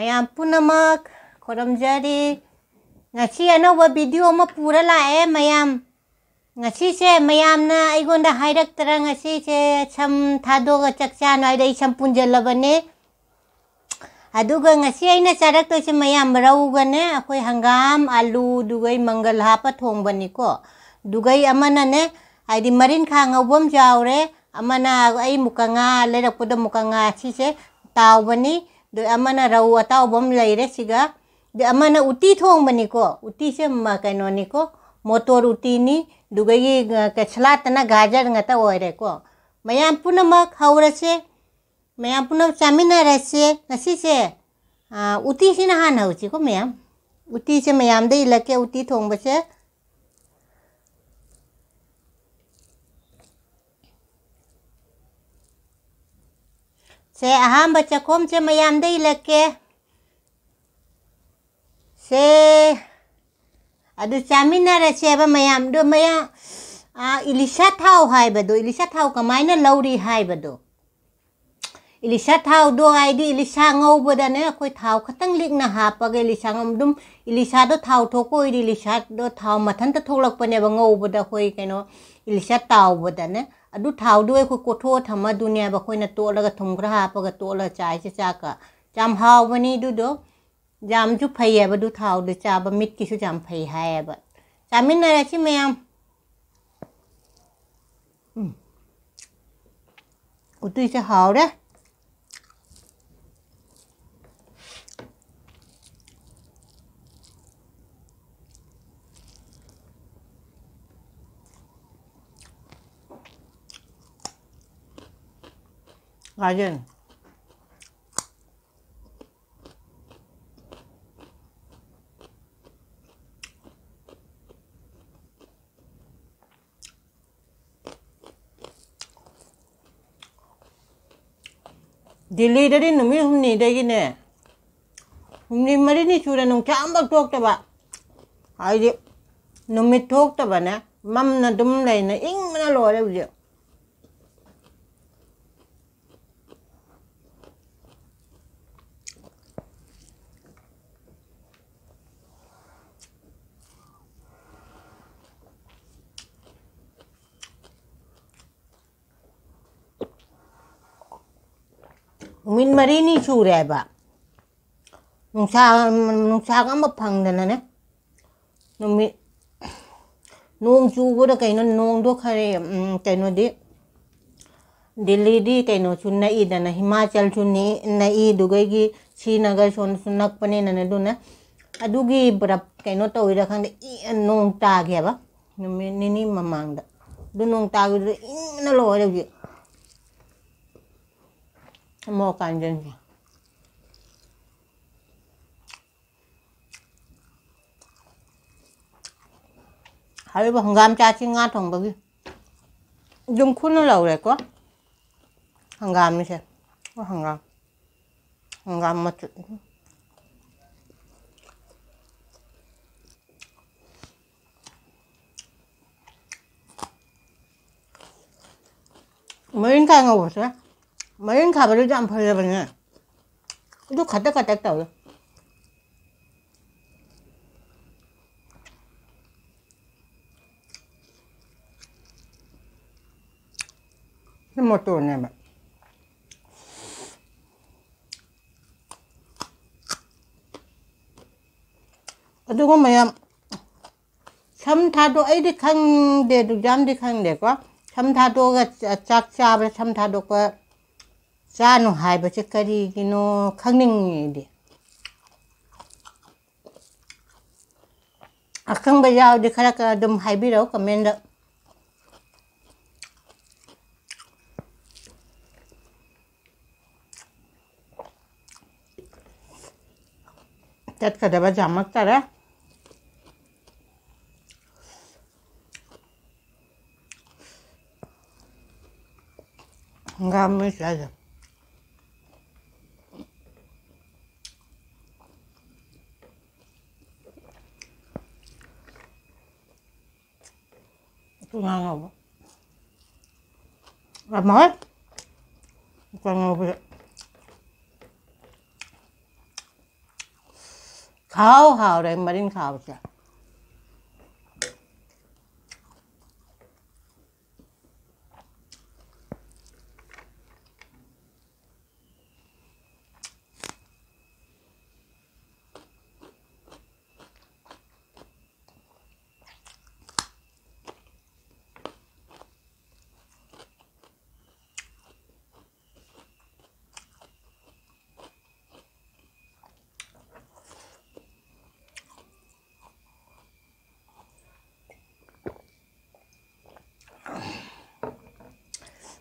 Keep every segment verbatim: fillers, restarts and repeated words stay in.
ꯃꯌꯥꯝ ꯄꯨꯝꯅꯃꯛ ꯈꯨꯔꯨꯝꯖꯔꯤ꯫ ꯉꯁꯤ ꯑꯅꯧꯕ video ꯑꯃ ꯄꯨꯔ ꯂꯥꯛꯑꯦ ꯃꯌꯥꯝ꯫ ꯉꯁꯤꯁꯦ ꯃꯌꯥꯝꯅ ꯑꯩꯉꯣꯟꯗ ꯍꯥꯏꯔꯛꯇꯅ ꯉꯁꯤꯁꯦ ꯁꯝ ꯊꯥꯗꯣꯛꯑꯒ ꯆꯥꯛ ꯆꯥꯅꯣ ꯍꯥꯏꯗ ꯑꯩ ꯁꯝ ꯄꯨꯟꯁꯤꯜꯂꯕꯅꯦ꯫ ꯑꯗꯨꯒ ꯉꯁꯤ ꯑꯩꯅ ꯆꯥꯔꯛꯇꯣꯏꯁꯦ ꯃꯌꯥꯝ ꯔꯧꯒꯅꯦ, ꯑꯩꯈꯣꯏ ꯍꯪꯒꯥꯝ, ꯑꯂꯨ, ꯑꯗꯨꯒ ꯑꯩ ꯃꯪꯒꯜ ꯍꯥꯞꯄ ꯊꯣꯡꯕꯅꯤꯀꯣ꯫ ꯑꯗꯨꯒ ꯑꯩ ꯑꯃꯅꯅꯦ, ꯍꯥꯏꯗꯤ ꯃꯔꯤꯟꯈꯥ ꯉꯧꯕ ꯑꯃ ꯌꯥꯎꯔꯦ, ꯑꯃꯅ ꯑꯩ ꯃꯨꯀ ꯉꯥ ꯂꯩꯔꯛꯄꯗ ꯃꯨꯀ ꯉꯥ ꯁꯤꯁꯦ ꯇꯥꯎꯕꯅꯤ, ꯑꯗꯨ ꯑꯃꯅ ꯔꯧ ꯑꯇꯥꯎꯕ ꯑꯃ ꯂꯩꯔꯦ ꯁꯤꯒ, ꯑꯗꯨ ꯑꯃꯅ ꯎꯇꯤ ꯊꯣꯡꯕꯅꯤꯀꯣ, ꯎꯇꯤꯁꯦ ꯃ-, ꯀꯩꯅꯣꯅꯤꯀꯣ, ꯃꯣꯇꯣꯔ ꯎꯇꯤꯅꯤ, ꯑꯗꯨꯒ ꯑꯩꯒꯤ, ꯑ, ꯀ-, ꯁꯂꯥꯠꯇꯅ ꯒꯥꯖꯔ ꯉꯥꯛꯇ ꯑꯣꯏꯔꯦꯀꯣ꯫ ꯃꯌꯥꯝ ꯄꯨꯝꯅꯃꯛ ꯍꯧꯔꯁꯦ꯫ ꯃꯌꯥꯝ ꯄꯨꯝꯅꯃꯛ ꯆꯥꯃꯤꯟꯅꯔꯁꯦ꯫ ꯉꯁꯤꯁꯦ, ꯑꯥ, ꯎꯇꯤꯁꯤꯅ ꯍꯥꯟꯅ ꯍꯧꯁꯤꯀꯣ ꯃꯌꯥꯝ꯫ ꯎꯇꯤꯁꯦ ꯃꯌꯥꯝꯗ ꯏꯜꯂꯛꯀꯦ, ꯎꯇꯤ ꯊꯣꯡꯕꯁꯦ꯫ ꯁꯦ, ꯑꯍꯥꯟꯕ ꯆꯥꯛꯈꯣꯝꯁꯦ ꯃꯌꯥꯝꯗ ꯏꯜꯂꯛꯀꯦ꯫ ꯁꯦ, ꯑꯗꯨ ꯆꯥꯃꯤꯟꯅꯔꯁꯦꯕ ꯃꯌꯥꯝꯗꯣ꯫ ꯃꯌꯥꯝ, ꯑꯥ, ꯏꯂꯤꯁꯥ ꯊꯥꯎ ꯍꯥꯏꯕꯗꯣ, ꯏꯂꯤꯁꯥ ꯊꯥꯎ ꯀꯃꯥꯏꯅ ꯂꯧꯔꯤ ꯍꯥꯏꯕꯗꯣ꯫ ꯏꯂꯤꯁꯥ ꯊꯥꯎꯗꯣ ꯍꯥꯏꯗꯤ ꯏꯂꯤꯁꯥ ꯉꯧꯕꯗꯅꯦ, ꯑꯩꯈꯣꯏ ꯊꯥꯎ ꯈꯇꯪ ꯂꯤꯛꯅ ꯍꯥꯞꯄꯒ ꯏꯂꯤꯁꯥ ꯉꯧ-, ꯑꯗꯨꯝ ꯏꯂꯤꯁꯥꯗꯣ ꯊꯥꯎ ꯊꯣꯛꯄ ꯑꯣꯏꯗꯤ ꯏꯂꯤꯁꯥꯗꯣ ꯊꯥꯎ ꯃꯊꯟꯇ ꯊꯣꯛꯂꯛꯄꯅꯦꯕ ꯉꯧꯕꯗ, ꯑꯩꯈꯣꯏ ꯀꯩꯅꯣ ꯏꯂꯤꯁꯥ ꯇꯥꯎꯕꯗꯅꯦ꯫ ꯑꯗꯨ ꯊꯥꯎꯗꯣ ꯑꯩꯈꯣꯏ ꯀꯣꯊꯣꯛꯑ ꯊꯝꯃꯗꯨꯅꯦꯕ, ꯑꯩꯈꯣꯏꯅ ꯇꯣꯠꯂꯒ ꯊꯨꯝ ꯈꯔ ꯍꯥꯞꯄꯒ ꯇꯣꯠꯂꯒ ꯆꯥꯏꯁꯦ ꯆꯥꯛꯀ꯫ ꯌꯥꯝ ꯍꯥꯎꯕꯅꯤ ꯑꯗꯨꯗꯣ꯫ ꯌꯥꯝꯁꯨ ꯐꯩꯌꯦꯕ ꯑꯗꯨ ꯊꯥꯎꯗꯣ ꯆꯥꯕ, ꯃꯤꯠꯀꯤꯁꯨ ꯌꯥꯝ ꯐꯩ ꯍꯥꯏꯌꯦꯕ꯫ ꯆꯥꯃꯤꯟꯅꯔꯁꯤ ꯃꯌꯥꯝ꯫ ꯎꯝ꯫ ꯎꯇꯤꯁꯦ ꯍꯥꯎꯔꯦ꯫ ꯒꯥꯖꯔ꯫ ꯗꯤꯜꯂꯤꯗꯗꯤ ꯅꯨꯃꯤꯠ ꯍꯨꯝꯅꯤꯗꯒꯤꯅꯦ, ꯍꯨꯝꯅꯤ ꯃꯔꯤꯅꯤ ꯁꯨꯔꯦ ꯅꯨꯡꯁꯥ ꯑꯃꯐꯥꯎ ꯊꯣꯛꯇꯕ꯫ ꯍꯥꯏꯗꯤ ꯅꯨꯃꯤꯠ ꯊꯣꯛꯇꯕꯅꯦ, ꯃꯝꯅ ꯑꯗꯨꯝ ꯂꯩꯅ ꯏꯪꯕꯅ ꯂꯣꯏꯔꯦ ꯍꯧꯖꯤꯛ꯫ ꯅꯨꯃꯤꯠ ꯃꯔꯤꯅꯤ ꯁꯨꯔꯦ ꯍꯥꯏꯕ꯫ ꯅꯨꯡꯁꯥ, ꯅꯨꯡꯁꯥꯒ ꯑꯃ ꯐꯪꯗꯅꯅꯦ꯫ ꯅꯨꯃꯤꯠ, ꯅꯣꯡ ꯆꯨꯕꯗ ꯀꯩꯅꯣ, ꯅꯣꯡꯗꯣ ꯈꯔ, ꯎꯝ, ꯀꯩꯅꯣꯗꯤ, ꯗꯤꯜꯂꯤꯗꯤ ꯀꯩꯅꯣꯁꯨ ꯅꯛꯏꯗꯅ, ꯍꯤꯃꯥꯆꯜꯁꯨ ꯅꯤ-, ꯅꯛꯏ, ꯑꯗꯨꯒꯩꯒꯤ ꯁ꯭ꯔꯤꯅꯒꯔ ꯁꯣꯝꯗꯁꯨ ꯅꯛꯄꯅꯤꯅꯅꯦ꯫ ꯑꯗꯨꯅ ꯑꯗꯨꯒꯤ ꯄꯨꯔꯞ ꯀꯩꯅꯣ ꯇꯧꯋꯤꯔꯥ ꯈꯪꯗꯦ, ꯏ-, ꯅꯣꯡ ꯇꯥꯒꯦꯕ ꯅꯨꯃꯤꯠ ꯅꯤꯅꯤ ꯃꯃꯥꯡꯗ꯫ ꯑꯗꯨ ꯅꯣꯡ ꯇꯥꯈꯤꯕꯗꯨꯗ ꯏꯪꯕꯅ ꯂꯣꯏꯔꯦ ꯍꯧꯖꯤꯛ꯫ ꯃꯣꯔꯣꯛ ꯀꯥꯟꯖꯟꯁꯦ꯫ ꯍꯥꯏꯔꯤꯕ ꯍꯪꯒꯥꯝ ꯆꯥꯁꯤ ꯉꯥ ꯊꯣꯡꯕꯒꯤ꯫ ꯑꯗꯨꯝ ꯈꯨꯠꯅ ꯂꯧꯔꯦꯀꯣ꯫ ꯍꯪꯒꯥꯝꯁꯦ꯫ ꯑꯣ, ꯍꯪꯒꯥꯝ꯫ ꯍꯪꯒꯥꯝ ꯃꯆꯨ꯫ ꯃꯔꯤꯡꯈꯥ ꯉꯧꯕꯁꯦ, ꯃꯔꯤꯡꯈꯥꯕꯗꯨꯗꯤ ꯌꯥꯝ ꯐꯖꯕꯅꯦ꯫ ꯑꯗꯨ ꯈꯇꯛ ꯈꯇꯛ ꯇꯧꯋꯦ꯫ ꯁꯤ ꯃꯣꯇꯣꯔꯅꯦꯕ꯫ ꯑꯗꯨꯒ ꯃꯌꯥꯝ ꯁꯝ ꯊꯥꯗꯣꯛ-, ꯑꯩꯗꯤ ꯈꯪꯗꯦ, ꯑꯗꯨ ꯌꯥꯝꯗꯤ ꯈꯪꯗꯦꯀꯣ꯫ ꯁꯝ ꯊꯥꯗꯣꯛꯑꯒ ꯆ-, ꯆꯥꯛ ꯆꯥꯕꯗ ꯁꯝ ꯊꯥꯗꯣꯛꯄ ꯆꯥꯅꯨ ꯍꯥꯏꯕꯁꯦ ꯀꯔꯤꯒꯤꯅꯣ ꯈꯪꯅꯤꯡꯉꯤ ꯑꯩꯗꯤ꯫ ꯑꯈꯪꯕ ꯌꯥꯎꯔꯗꯤ ꯈꯔ ꯈꯔ ꯑꯗꯨꯝ ꯍꯥꯏꯕꯤꯔꯛꯎ comment꯫ ꯆꯠꯀꯗꯕ ꯌꯥꯝꯃꯛꯇꯔꯦ꯫ ꯍꯪꯒꯥꯝ ꯃꯔꯨ ꯆꯥꯏꯁꯦ꯫ ꯉꯥ ꯉꯧꯕ꯫ ꯌꯥꯝ ꯍꯥꯎꯋꯦ꯫ ꯉꯥ ꯉꯧꯕꯁꯦ꯫ ꯈꯥꯎ ꯍꯥꯎꯔꯦ ꯃꯔꯤꯟ ꯈꯥꯕꯁꯦ꯫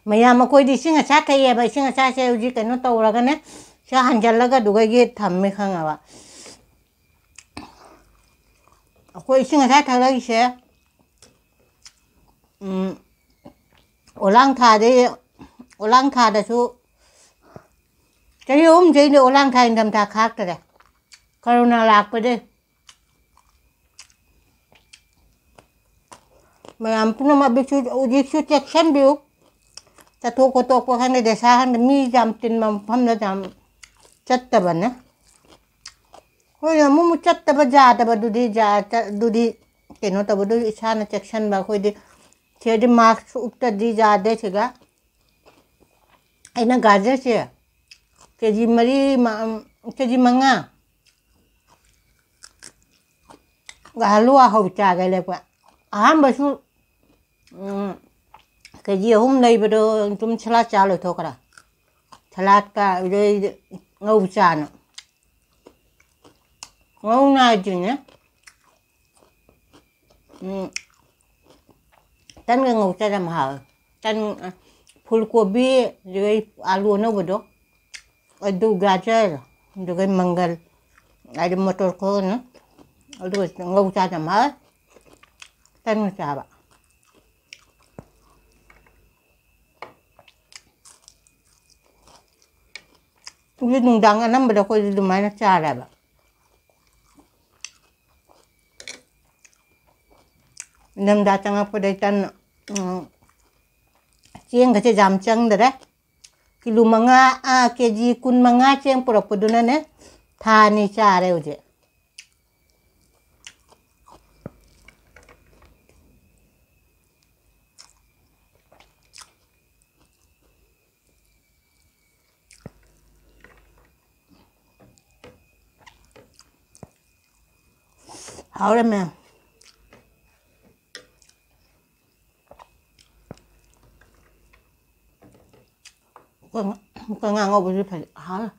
ꯃꯌꯥꯝ ꯑꯩꯈꯣꯏꯗꯤ ꯏꯁꯤꯡ ꯑꯁꯥ ꯊꯛꯑꯦꯕ꯫ ꯏꯁꯤꯡ ꯑꯁꯥꯁꯦ ꯍꯧꯖꯤꯛ ꯀꯩꯅꯣ ꯇꯧꯔꯒꯅꯦ, ꯁꯤ ꯍꯟꯖꯜꯂꯒ ꯑꯗꯨꯒꯩꯒꯤ ꯊꯝꯃꯦ, ꯈꯪꯉꯕ? ꯑꯩꯈꯣꯏ ꯏꯁꯤꯡ ꯑꯁꯥ ꯊꯛꯂꯛꯏꯁꯦ, ꯎꯝ, ꯑꯣꯂꯥꯡ ꯊꯥꯗꯩ, ꯑꯣꯂꯥꯡ ꯊꯥꯗꯁꯨ ꯆꯍꯤ ꯑꯍꯨꯝꯁꯦ ꯑꯩꯅ ꯑꯣꯂꯥꯡ ꯊꯥ, ꯏꯪꯊꯝꯊꯥ ꯈꯥꯛꯇꯔꯦ, ꯀꯣꯔꯣꯅꯥ ꯂꯥꯛꯄꯗꯩ꯫ ꯃꯌꯥꯝ ꯄꯨꯝꯅꯃꯛ ꯍꯧꯖꯤꯛꯁꯨ, ꯍꯧꯖꯤꯛꯁꯨ ꯆꯦꯛꯁꯤꯟꯕꯤꯌꯨ꯫ ꯆꯠꯊꯣꯛ ꯈꯣꯠꯇꯣꯛꯄ ꯈꯪꯗꯦ, ꯗꯦꯁꯥ ꯈꯪꯗꯦ, ꯃꯤ ꯌꯥꯝ ꯇꯤꯟꯕ ꯃꯐꯝꯗ ꯌꯥꯝ ꯆꯠꯇꯕꯅꯦ꯫ ꯍꯣꯏ, ꯑꯃꯨꯛ ꯑꯃꯨꯛ ꯆꯠꯇꯕ ꯌꯥꯗꯕꯗꯨꯗꯤ, ꯌꯥ-, ꯆ-, ꯑꯗꯨꯗꯤ ꯀꯩꯅꯣ ꯇꯧꯕꯗꯨ ꯏꯁꯥꯅ ꯆꯦꯛꯁꯤꯟꯕ꯫ ꯑꯩꯈꯣꯏꯗꯤ ꯁꯤꯗꯗꯤ ꯃꯥꯛꯁ ꯎꯞꯇꯗꯤ ꯌꯥꯗꯦ꯫ ꯁꯤꯒ ꯑꯩꯅ ꯒꯥꯖꯔꯁꯦ ꯀꯦ ꯖꯤ ꯃꯔꯤ, ꯃ-, ꯀꯦ ꯖꯤ ꯃꯉꯥ ꯍꯜꯂꯨꯋꯥ ꯍꯧ ꯆꯥꯒꯦ ꯂꯦꯞꯄ꯫ ꯑꯍꯥꯟꯕꯁꯨ, ꯎꯝ, ꯀꯦ ꯖꯤ ꯑꯍꯨꯝ ꯂꯩꯕꯗꯣ ꯑꯗꯨꯝ ꯁꯂꯥꯠ ꯆꯥ ꯂꯣꯏꯊꯣꯛꯈ꯭ꯔꯦ꯫ ꯁꯂꯥꯠꯀ ꯑꯗꯩ ꯉꯧ ꯆꯥꯅ꯫ ꯉꯧ ꯅꯥꯏꯗ꯭ꯔꯤꯅꯦ꯫ ꯎꯝ, ꯇꯟꯒ ꯉꯧ ꯆꯥ ꯌꯥꯝ ꯍꯥꯎꯋꯦ꯫ ꯇꯟ, ꯑ, ꯐꯨꯜ ꯀꯣꯕꯤ, ꯑꯗꯨꯒ ꯑꯥꯂꯨ ꯑꯅꯧꯕꯗꯣ, ꯑꯗꯨ ꯒꯥꯖꯔ, ꯑꯗꯨꯒ ꯃꯪꯒꯜ, ꯍꯥꯏꯗꯤ ꯃꯣꯇꯣꯔ ꯀꯣꯟꯅ, ꯑꯗꯨꯒ ꯉꯧ ꯆꯥꯗ ꯃꯥꯜꯂꯦ꯫ ꯇꯟꯒ ꯆꯥꯕ꯫ ꯍꯧꯖꯤꯛ ꯅꯨꯡꯗꯥꯡ ꯑꯅꯝꯕꯗ ꯑꯩꯈꯣꯏꯗꯤ ꯑꯗꯨꯃꯥꯏꯅ ꯆꯥꯔꯦꯕ꯫ ꯏꯪꯊꯝꯊꯥ ꯆꯪꯉꯛꯄꯗꯩ ꯇꯟ, ꯎꯝ, ꯆꯦꯡꯒꯁꯦ ꯌꯥꯝ ꯆꯪꯗꯔꯦ꯫ ꯀꯤꯂꯣ ꯃꯉꯥ, ꯑꯥ, ꯀꯦ ꯖꯤ ꯀꯨꯟꯃꯉꯥ ꯆꯦꯡ ꯄꯨꯔꯛꯄꯗꯨꯅꯅꯦ, ꯊꯥ ꯑꯅꯤ ꯆꯥꯔꯦ ꯍꯧꯖꯤꯛ꯫ ꯍꯥꯎꯔꯝꯃꯦ꯫ ꯀ-, ꯀ-, ꯉꯥ ꯉꯧꯕꯁꯨ ꯐꯖ-, ꯍꯥꯎꯔꯦ꯫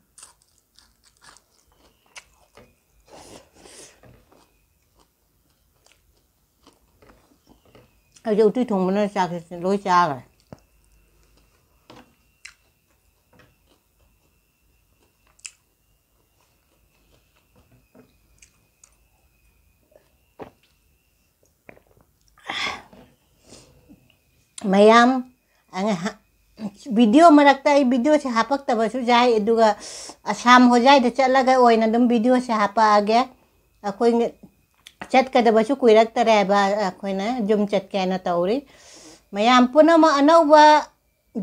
ꯑꯩꯁꯦ ꯎꯇꯤ ꯊꯣꯡꯕꯅ ꯆꯥꯛꯁꯦ ꯂꯣꯏ ꯆꯥꯈ꯭ꯔꯦ꯫ ꯃꯌꯥꯝ ꯑꯉ-, ꯍ-, video ꯃꯔꯛꯇ ꯑꯩ videoꯁꯦ ꯍꯥꯄꯛꯇꯕꯁꯨ ꯌꯥꯏ, ꯑꯗꯨꯒ ꯑꯁꯥꯝ ꯍꯣꯖꯥꯏꯗ ꯆꯠꯂꯒ ꯑꯣꯏꯅ ꯑꯗꯨꯝ videoꯁꯦ ꯍꯥꯄꯛꯑꯒꯦ꯫ ꯑꯩꯈꯣꯏ ꯆꯠꯀꯗꯕꯁꯨ ꯀꯨꯏꯔꯛꯇꯔꯦꯕ, ꯑꯩꯈꯣꯏꯅ ꯌꯨꯝ ꯆꯠꯀꯦꯅ ꯇꯧꯔꯤ꯫ ꯃꯌꯥꯝ ꯄꯨꯝꯅꯃꯛ ꯑꯅꯧꯕ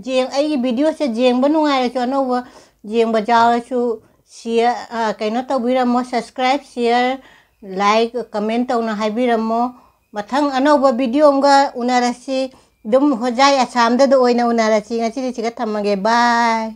ꯌꯦꯡ-, ꯑꯩꯒꯤ videoꯁꯦ ꯌꯦꯡꯕ ꯅꯨꯡꯉꯥꯏꯔꯁꯨ, ꯑꯅꯧꯕ ꯌꯦꯡꯕ ꯌꯥꯎꯔꯁꯨ, share, ꯑ, ꯀꯩꯅꯣ ꯇꯧꯕꯤꯔꯝꯃꯣ, subscribe, share, like, comment ꯇꯧꯅ ꯍꯥꯏꯕꯤꯔꯝꯃꯣ꯫ ꯃꯊꯪ ꯑꯅꯧꯕ video ꯑꯃꯒ ꯎꯅꯔꯁꯤ꯫ ꯑꯗꯨꯝ ꯍꯣꯖꯥꯏ ꯑꯁꯥꯝꯗꯗ ꯑꯣꯏꯅ ꯎꯅꯔꯁꯤ꯫ ꯉꯁꯤꯗꯤ ꯁꯤꯒ ꯊꯝꯃꯒꯦ꯫ Bye꯫